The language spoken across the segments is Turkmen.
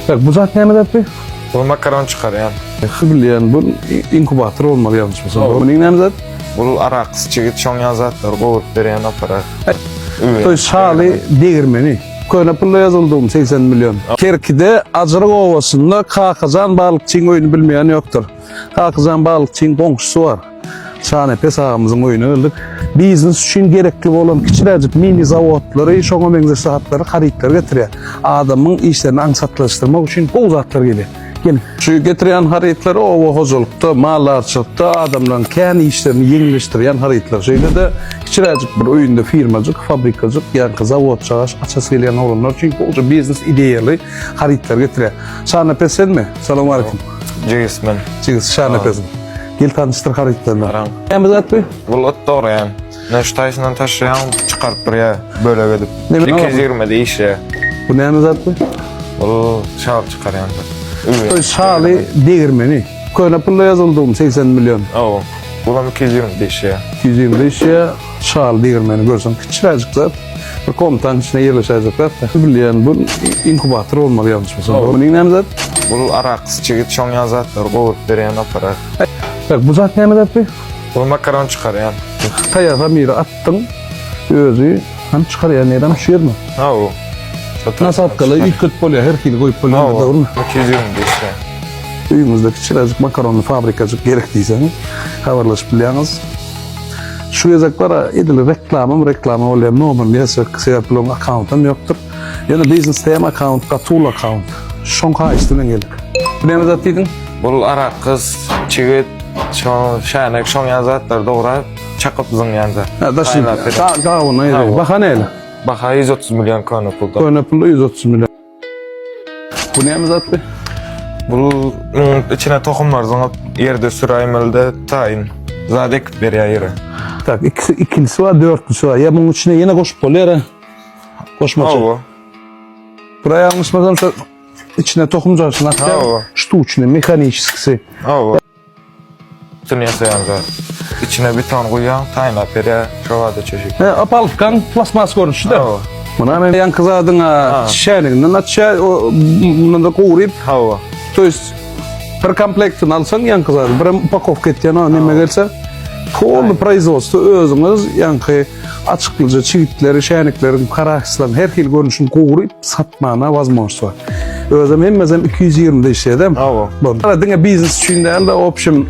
Tak, bu zat näme zat bu? Bu makaron çykarýan. Bilýän bu inkubator bolmaly ýalňyşmasam. Munuň näme zat? Bu arak, çigit, şoň ýaly zatlary gowuryp berýän aparat. Toý şaly degirmeni. Köne pulda ýazyldygym 80 million. Kerkide Ajyryk obasynda Kakajan balykçyň öýüni bilmeýän ýokdur. Kakajan balykçyň goňşusy bar. Şanepes agamyzyň öýüne geldik. Biznes üçin gerekli bolan kiçiräjik mini zawodlary, şoňa meňzeş zatlary, harytlary getirýär. Adamyň işlerini aňsatlaşdyrmak üçin gowy zatlar gelýär. Geliň. Şu getirýän harytlary oba hojalykda, maldarçylykda adamlaryň kän işlerini ýeňilleşdirýän harytlar. Şeýle-de kiçiräjik bir öýünde firmajyk, fabrikajyk, ýa-da zawodjagaş açasy gelýän oglanlar üçin gowja biznes ideýaly harytlar getirýär. Şanepes senmi? Salowmaleýkim. Jigis men. Jigis Şanepesiň. Gel tanyşdyr harytlaryny. Garaň. Näme zat bu? Bul ot dograýan. Ine şu taýsyndan taşlaýaň, çykaryp durýar bölek edip. 220-de işleýär. Bu näme zat bu? Bu şal çykarýan zat. Toý şaly degirmeni. Köne pulda ýazyldygym 80 million. Hawa. Bulam 220-de işleýär. 220-de işleýär. Şaly degirmeni görseň kiçiräjik zat. Bir komnatanyň içine ýerleşäýjek zat. Bilýän bu inkubator bolmaly ýalňyşmasam. Munuň näme zat? Bu arak, çigit, şoň ýaly zatlary gowuryp berýän aparat. Tak, bu zat näme zat bu? Bu makaron çykarýan. Taýýar hamyry atdyň, özi hem çykarýar, nirem şu ýermi? Hawa. Nasatkaly üýtgedip bolýar, her hili goýup bolýar, dogrumy? 225 lira. Öýüňizde kiçiräjik makaronly fabrikajyk gerek diýseňiz, habarlaşyp bilýäňiz. Şu gezek bar, edil reklamam reklama bolýar, nomerini ýazjak, sebäp bularyň akkauntam ýokdur. Ýöne biznes tema akkaunt, gaty uly akkaunt. Şoň haýyşty bilen geldik. Bu näme zat diýdiň? Bul arak, çigit, şo şänek, şoň ýaly zatlary dograp, çakyp zyňýan zat. Ha, daşy gawuny ýeri. Baha näle? Baha 130 million köne pulda. Köne pulda 130 million. Bu näme zat bu? Bu içine tohumlar zyňyp ýerde süräýmeli-de taýyn. Zat ekip berýär ýere. Tak, ikisi ikinjisi bar, dörtünjisi bar. Ýa munuň içine ýene goşup bolýar. Goşmaça. Hawa. Buraya ýalňyşmasam şu içine tohum jaşyny atýar. Hawa. Ştuçny, mehaniçeskisi. Hawa. Sütün ýasaýan zat. İçine beton guýýaň, taýynlap berýär. Şobada çeşik. He, opalkan plastmas görnüşi-de. Hawa. Muna men ýaňky zadyň şäniginden açýar, o mundan da gowuryp. Hawa. To есть bir komplektini alsaň ýaňky zady, birem upakowka etýän o neme gelse, polny производство özüňiz ýaňky Açyklyja çigitleri, şänikleriň, karahisleriň her hili görnüşini gowuryp satmana wazmožnost bar. Özem hemmesem 220-de işleýär-de. Hawa. Bol. Diňe biznes üçin däl-de, obşim,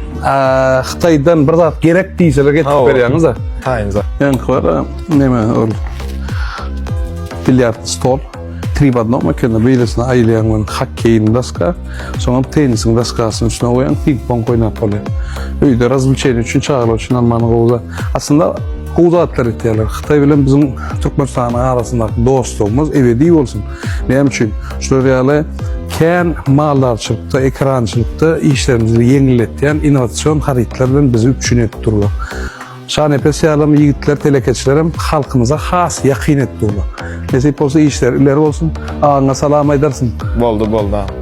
Hytaýdan bir zat gerek diýseler getirip berýäňiz-a. Taýyn zat. Ýaňky bar, neme ol bilýard stol. Tri w odnom ekeni, beýlesine aýlaýaň bilen hokkeýiň doska, soňam tennisiň doskasyny üstüne goýaň, ping-pong oýnap bolýar. Öýde razwlçeniýe üçin, çagalar üçin almany gowy zat. Aslynda gowy zatlar etýärler. Hytaý bilen biziň Türkmenistanyň arasyndaky dostlugymyz ebedi bolsun. Näme üçin? Şular ýaly kän maldarçylykda, ekerançylykda işlerimizi ýeňilletýän innowasion harytlar bilen bizi üpjün edip durlar. Şanepes ýalam ýigitler telekeçilerem halkymyza has ýakyn edip durlar. Nesip bolsa işleri ileri bolsun. Agaňa salam aýdarsyň. Boldy boldy.